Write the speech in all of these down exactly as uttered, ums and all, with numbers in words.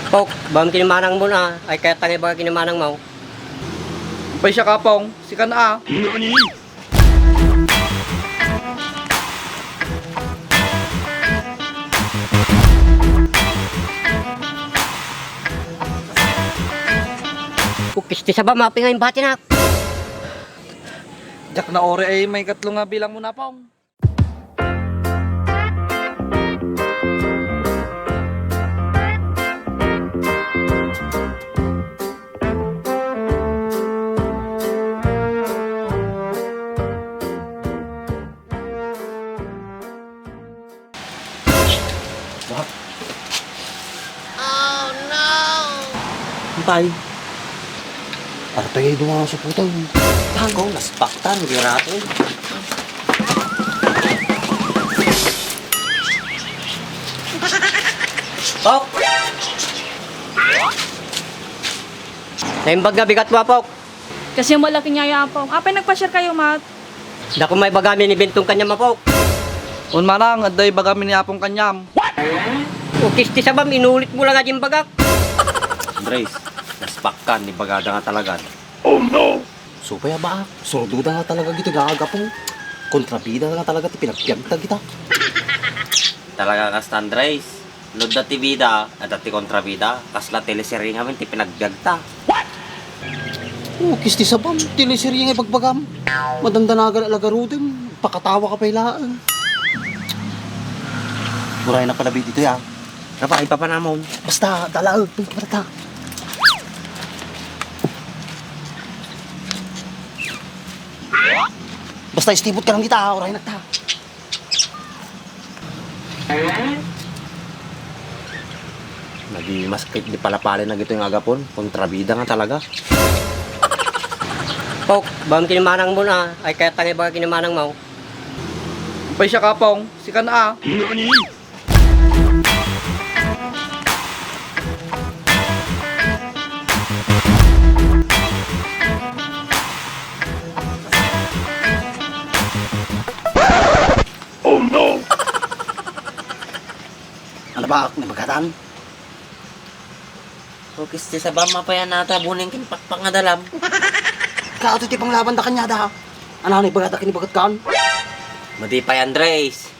Pok, bam kinimanang mo na. Ay, kayat nga ibaga kinimanang mo. Pay siya, Kapong. Sikan a. Kukis ti saba, mapi nga imbati na. Diak na ore ay may katlo nga bilang mo na, Pong. Wah. Oh, no! Antay. Artay ay dumangan sa putang. Tanggaw, nasbaktan, girato. Pok! Naimbag nga bigat mo, Pok. Kasi malaki niya, Apong. Apay nagpa-share kayo, Mat? Dako may bagami ni Bentong kanyam, Apok. Un manang, adda ibagami ni Apong kanyam. O, kisti sabam, inulit mo lang nga di bagak. Andres, nasbaktan ni bagada nga talagan. Oh, no! Supay a baak, surduda nga talaga gito nga agapong. Kontrabida nga talaga ti pinagpiagta kita. Talaga kasta, Andres. Nudda ti bida, adda ti kontrabida, kasla teleserye ngamin ti pinagbiagta. What? O, kisti sabam, teleserye nga ibagbagam. Madandanaga la garudem, pakatawa ka pay laeng. Uray na pala bidi to, ya. Rapa, ipapanamon. Basta, dalaag, pagpapatata. Basta, istibot ka lang kita, uray na ta. Naging mas kit di palapalin na gito yung agapon. Kontrabida nga talaga. Pok, bam kinimanang mo na. Ay, kaya tangay baka kinimanang mo. Pay siya, Kapong. Sikan a. Oh, no! Ano ba, ni bagatan? Kukis ti sabam, mapayan nata, buning kin pakpak nga dalam. Kato ti panglaban da kanyada. Ano, ni bagata kin ni bagat kan? Madi pay, Andres.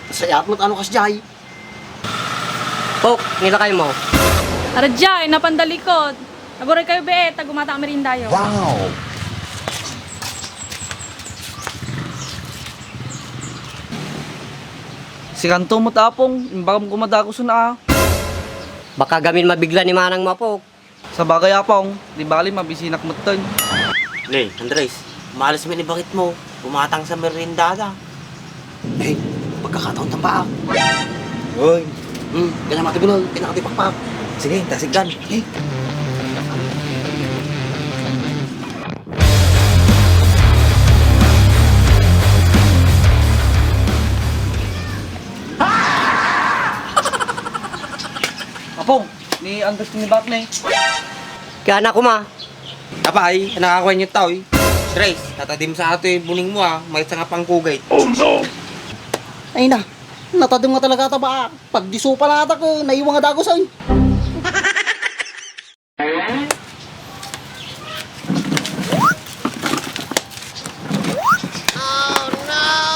Sayat mo, ano kas jay? Pok, nilakay mo. Ara jay, napandalikod. Aguray kayo, be, ta gumata merindayo. Wow! Sikanto met, Apong, imbagam kumadagusen a. Baka gamin mabigla ni manang mo, Pok. Sabagay, Apong, di bali, mabisinak metten. Ne, Andres, maalis met ni bakit mo, gumatang sa meriendada. Eh, pagkakataon tamba, ah. Hoy. Hmm, kanya mati bulol, kanya kati pakpak. Sige, tasigdan. Eh. Apong, ni Andres ni Bakne. Kaya na kuma. Apay, nakakuen yu taoy. Andres, natadim sa atoy buning mo, ah. May nga pangkugay. Oh, no! Ay na, natadim nga talaga ta ba? Pagdiso pa latak, eh, naiwan nga dagos, ay.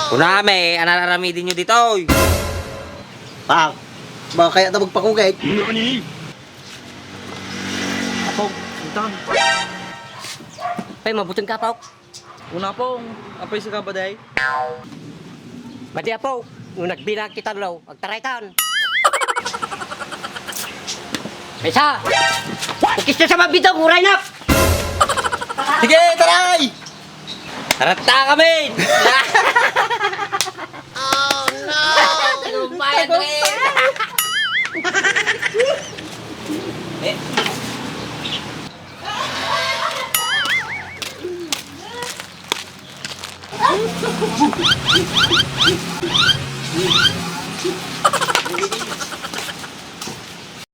Kunami, anararamidin nyo ditoy? Pak, baka kaya ta magpakugay? Apog, intan. Pay, mabuteng ka, Pak. Una pong, apay si Kabaday? Madi, Apo, no nagbilang kita lo, agtaraytan. Kaysa, ukis na sa mabidang, uray na! Sige, taray! Taratta kami! Oh, no! Tagumpay, Andre! Eh.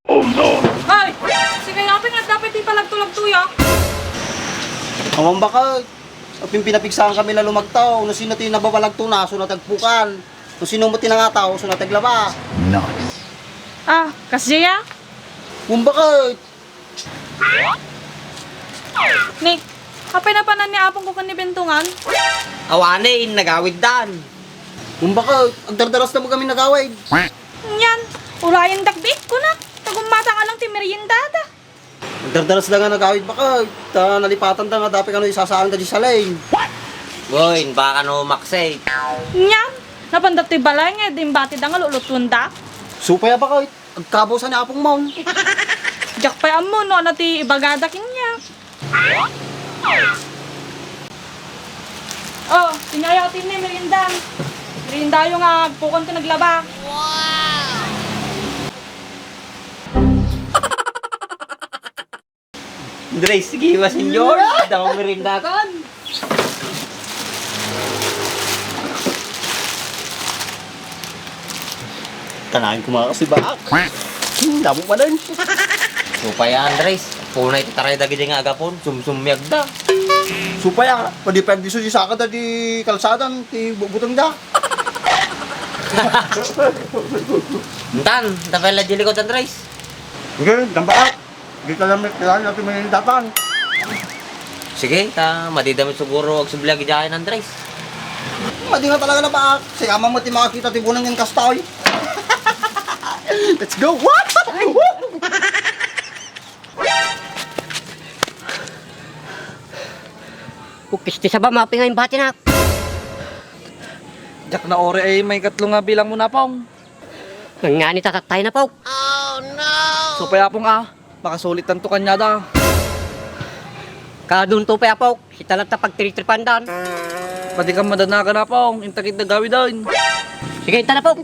Oh, no! Ay! Sige, apin nga dapat ipalagto-lagto ya. Awan ba ka? Apin pinapigsahan kami na lumagtaw. No sino ti nabapalagto na, so natagpukan. No sino mo tinangataw, so nataglaba. Nice. Ah, kasya ya? Kumbaka, Nick, apay napanan ni apongko ken ni Bentongan? Awanen, nagawiddan. Kumbaka, agdardarasda met kami nagawid. Nyan, urayendak biit, kunak. Ta gummata nga lang ti meriendada. Agdardarasda nga nagawid baka, ta nalipatanda nga dapay kano isasaangda di saleng. Boy, baka no maksay. Nyan, napanda ti balay nga, imbatida nga lulutuenda. Supay a baka, agkabusan ni apong maun. Diak pay ammo no ania ti ibagada kaniak. Oh, tinaya ti ni merienda. Meriendayo nga agpukon ti naglaba. Andres, sige, ma, senyor. Damo merienda kan. Kanayon ko nga kasi baak. Hmm, damo pa din. Supay a, Andres. Punay ti taray dagiti nga agapon. Sumsumiagda. Supay a, padi pa agdiso di saka da di kalsadan, ti bubutengda. Intan, tapay la di likod, Andres. Sige, dambaak. Di ka lang may kailangan natin may datan. Sige, ta, madidamit siguro agsubli idiay, Andres. Madi nga talaga na ba? Siya man mo ti makakita ti bunang yan kastoy. Let's go! What? Ukis ti saba, mapinga yung batinak. Diak na ori ay may katlo nga bilang mo na, Pong. Ngani tatatay na, Pok. Supay, Apong, a. Makasulitanto kaniada. Kadunto pay, Apok. Sita latta pagtritripandan. Padi ka madanagan, Apong. Inta kita gawiden. Sige, inta na, Pok.